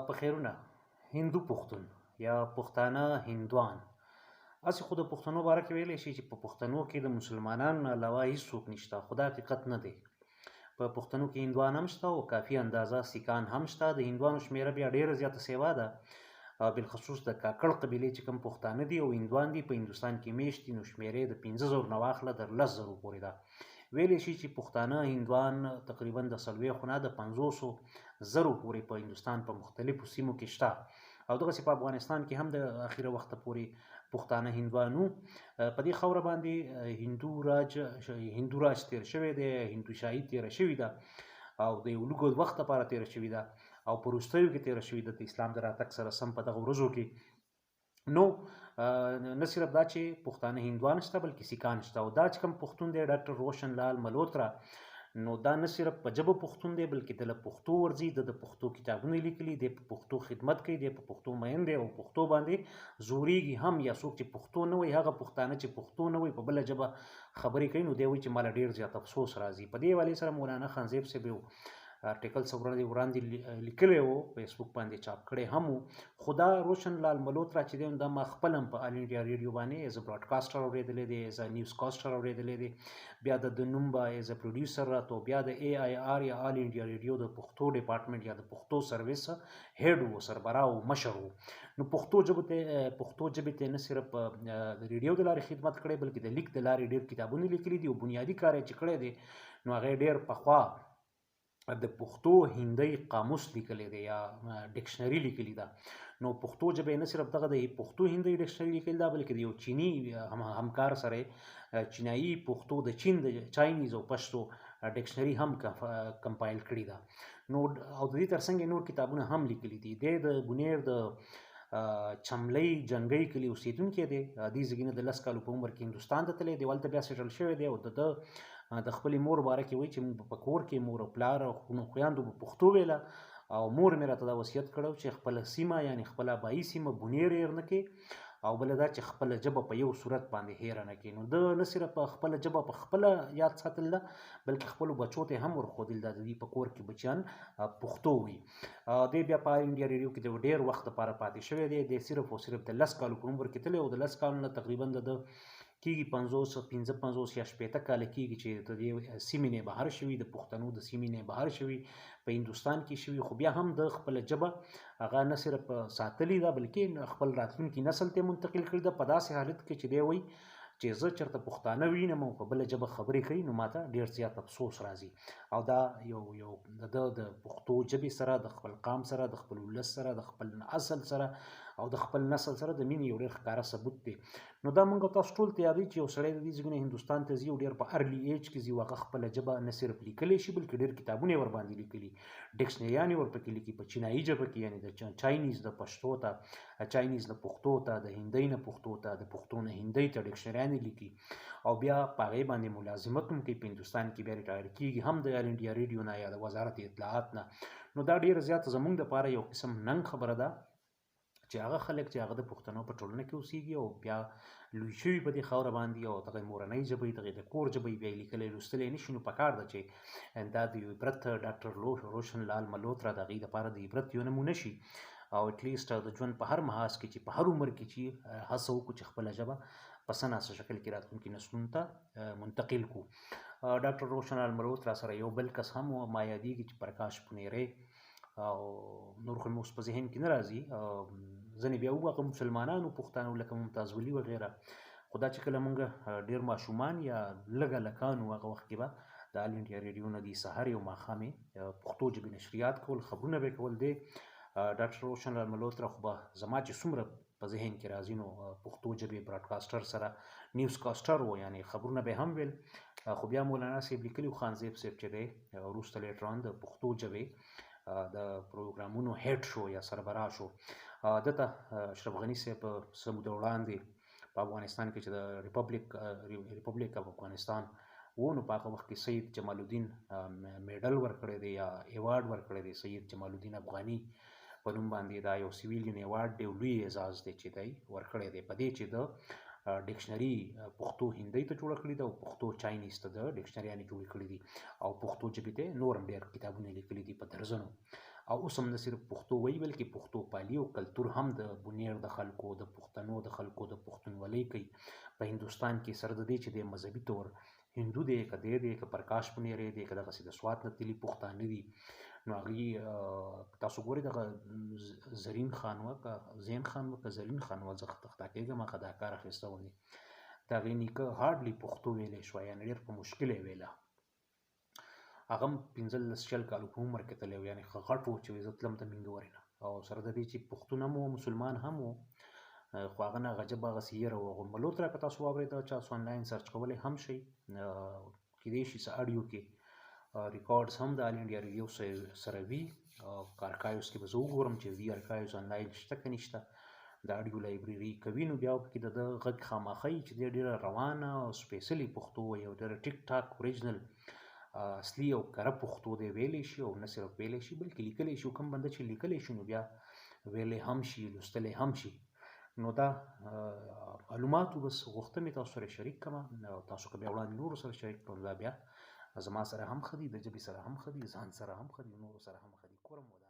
په خیرونه هندو پښتون یا پښتانه هندوان هسې خو د پښتنو باره کې ویلی شي چې په پښتنو کې د مسلمانانو نه علاوه هیڅوک نشته، خو دا حقیقت نه دی. په پښتنو کې هندوان هم شته او کافي اندازه سیکان هم شته. د هندوانو شمیره بیا ډیره زیاته سیوا ده، بالخصوص د کاکړ قبیلې چې کوم پښتانه دي او هندوان دي په هندوستان کې میشت دي، نو شمیره د 5,000 نه واخله تر 10,000 پورې ده. ویلی شي چې پښتانه هندوان تقریبا د 40 نه د 50,000 پورې په هندوستان په مختلفو سیمو کې شته. او دغسې په افغانستان کې هم د اخیره وخته پورې پښتانه هندوانو په دې خاوره باندې هندو راج تیر شوی دی، هندو شاهي تیره شوې ده او د یو لږ وخت لپاره تیره شوې ده او په وروستیو کې تیره شوې ده د اسلام د راتګ سره سم په دغه ورځو کې. نو نه صرف دا چې پښتانه هندوان شته بلکې سیکان شته. او دا چې کوم پښتون دی ډاکټر روشن لال ملوترا، نو دا نه صرف په ژبه پښتون دی بلکې د له پښتو ورځي، د پښتو کتابونه لیکلي، دی په پښتو خدمت کوي، دی په پښتو مین دی او پښتو باندې زوریږي هم. یا څوک چې پښتو نه وایي، هغه پښتانه چې پښتو نه وایي په بله ژبه خبرې کوي، نو دی وایي چې ماله ډېر زیات افسوس راځي. په دې حوالې سره مولانا خانزیب صاحب یو article څه وړاندې لیکلی و، فیسبوک باندې چاپ کړی هم و. خو دا روشن لال ملوترا چې دی، دا ما خپل هم په آل انډیا ریډیو باندې as a broadcaster اورېدلی دی، as a newscaster اورېدلی دی، بیا د نوم به as a producer راتو، بیا د AIR یا آل انډیا ریډیو د پښتو department یا د پښتو service head و، سربراه و، مشر و. نو پښتو ژبې ته نه صرف د ریډیو د لارې خدمت کړی بلکې د لیک د لارې ډېر کتابونه لیکلي دي. او بنیادي کار یې چې کړی دی، نو هغه یې ډېر پخوا د پښتو هندۍ قاموس لیکلی دی یا dictionary لیکلی ده. نو پښتو ژبه یې نه صرف دغه د پښتو هندۍ dictionary لیکلی ده بلکې د یو چیني همکار سره چینایي پښتو د چین د Chinese او پښتو dictionary هم compile کړې ده. نو او د دې ترڅنګ یې نور کتابونه هم لیکلي دي. دی د بونیر د چملۍ جنګۍ کلي اوسېدونکی دی. دې ځګینه د 10 کالو په عمر کې هندوستان ته تللی دی، هلته بیا settle شوی دی. او د ده د خپلې مور باره کې وایي چې موږ په کور کې مور او پلار او خویندو به پښتو ویله او مور مې راته دا وصیت کړی چې خپله سیمه یعنې خپله آبايي سیمه بونیر هېر نه کړې او بله دا چې خپله ژبه په یو صورت باندې هېره نه کړې. نو ده نه صرف خپله ژبه په خپله یاد ساتل ده بلکې خپلو بچو ته یې هم ورښودل ده د دوی په کور کې بچیان پښتو وي. دی بیا په آل انډیا ریډیو کې د ډېر وخت لپاره پاتې شوی دی. دی صرف او صرف د 10 کالو په عمر کې تللی او د 10 کالو نه تقریبا د ده کېږي 50، 55 یا 60 کاله کېږي چې د دې سیمې نه بهر شوي، د پښتنو د سیمې نه بهر شوي، په هندوستان کې شوي. خو بیا هم د خپله ژبه هغه نه صرف ساتلې ده بلکې خپل راتلونکي نسل ته منتقل کړې ده. په داسې حالت کې چې دی وایي چې زه چېرته پښتانه وینم او په بله ژبه خبرې کوي نو ماته ډېر زیات افسوس راځي. او دا یو یو د ده د پښتو ژبې سره، د خپل قام سره، د خپل ولس سره، د خپل اصل سره او د خپل نسل سره د مینې یو ډېر ښکاره ثبوت دی. نو دا موږ تاسو ټول ته یادوي چې یو سړی د دې ځای نه هندوستان ته ځي او ډېر په early age کې ځي، هغه خپله ژبه نه صرف لیکلی شي بلکې ډېر کتابونه یې ورباندې لیکلي، ډکشنریانې ورپکې لیکي په چینایي ژبه کې، یعنې د Chinese د پښتو ته، Chinese نه پښتو ته، د هندۍ نه پښتو ته، د پښتو نه هندۍ ته ډکشنریانې لیکي. او بیا په هغې باندې ملازمت هم کوي په هندوستان کې، بیا retire کېږي هم د آل انډیا ریډیو نه یا د وزارت اطلاعات نه. نو دا ډېره زیاته زموږ دپاره یو قسم ننګ خبره ده چې هغه خلک چې هغه د پښتنو په ټولنه کې اوسېږي او بیا لوی شوي په دې خاوره باندې او دغه مورنۍ ژبه یې، دغه د کور ژبه یې بیا یې لیکلی لوستلی نه شي، نو پکار ده چې دا د یو عبرت ډاکټر روشن لال ملوترا د هغې دپاره د عبرت یو نمونه شي. او at least د ژوند په هر محاذ کې چې په هر عمر کې چې هڅه وکړو چې خپله ژبه په څه ناڅه شکل کې راتلونکي نسلونو ته منتقل کړو. ډاکټر روشن لال ملوترا سره یو بل کس هم و، ما یادېږي چې پرکاش پونیری او نور خو مې اوس په ذهن کې نه راځي. ځینې بیا وو هغه مسلمانانو پښتانه لکه ممتاز ولي وغیره. خو دا چې کله مونږ ډېر ماشومان یا لږ هلکان وو هغه وخت کې به د آل انډیا ریډیو نه دی سهار یو ماښام یې پښتو ژبې نشریات کول، خبرونه به یې کول. دی ډاکټر روشن لال ملوترا خو به زما چې څومره په ذهن کې راځي نو پښتو ژبې broadcaster سره newscaster و، یعنې خبرونه به یې هم ویل. خو بیا مولانا صاحب لیکلي و، خان زیب صاحب چې دی وروسته later on د پښتو ژبې د پروګرامونو head شو یا سربراه شو. ده ته اشرف غني صاحب څه موده وړاندې په افغانستان کې چې د Republic of افغانستان و، نو په هغه وخت کې سید جمال الدین medal ورکړی دی یا award ورکړی دی، سید جمال الدین افغاني په نوم باندې. دا یو civilian award دی، لوی اعزاز دی چې دی ورکړی دی. په دې چې د dictionary پښتو هندۍ ته جوړه کړې ده او پښتو Chinese ته د ډکشنریانې جوړې کړې دي او پښتو ژبې ته نور هم ډېر کتابونه لیکلي دي په درځنو. او اوس هم نه صرف پښتو وایي بلکې پښتو پالي او کلتور هم د بونیر د خلکو، د پښتنو د خلکو، د پښتونولۍ کوي. په هندوستان کې سره د دې چې د مذهبي طور هندو دی که دی دی که پرکاش بونیری دی که دغسې د سوات نه تللي پښتانه دي، نو هغوی تاسو ګورئ دغه زرین خان وه که زین خان وه که زرین خان وه، زه خطا کېږم، هغه دا کار اخیسته غوندې د هغې نیکه هارډلي پښتو ویلی شوه، یعنې ډېر په مشکل یې ویله. هغه هم 15 20 کالو په عمر کې تللی و، یعنې ښه غټ و چې زه تلم د مینګورې نه، او سره د دې چې پښتون هم و مسلمان هم و، خو هغه نه هغه ژبه هغسې یره وه. ملوتره که تاسو واورېده چا تاسو انلاین سرچ کولی هم شئ، کېدای شي څه اډیو کې ریکارډز هم د آل انډیا ریډیو سره وي. ارکایوز کې به زه وګورم چې وي ارکایوز انلاین شته که نشته، د اډیو لایبرري کوي، نو بیا پکې د ده غږ خامخا وي چې دی ډېره روانه او سپېڅلې پښتو وایي او ډېره ټیک ټاک اوریجنل اصلي او کره پښتو دی ویلی شي، او نه صرف ویلی شي بلکې لیکلی شي. کوم بنده چې لیکلی شي نو بیا ویلی هم شي، لوستلی هم شي. نو دا معلومات بس غوښته مې تاسو سره شریک کړم، او تاسو که بیا وړاندې نورو سره شریک کړم دا بیا زما سره هم ښه دي، د ژبې سره هم ښه دي، ځان سره هم ښه دي، نورو سره هم ښه دي. کورم ودان.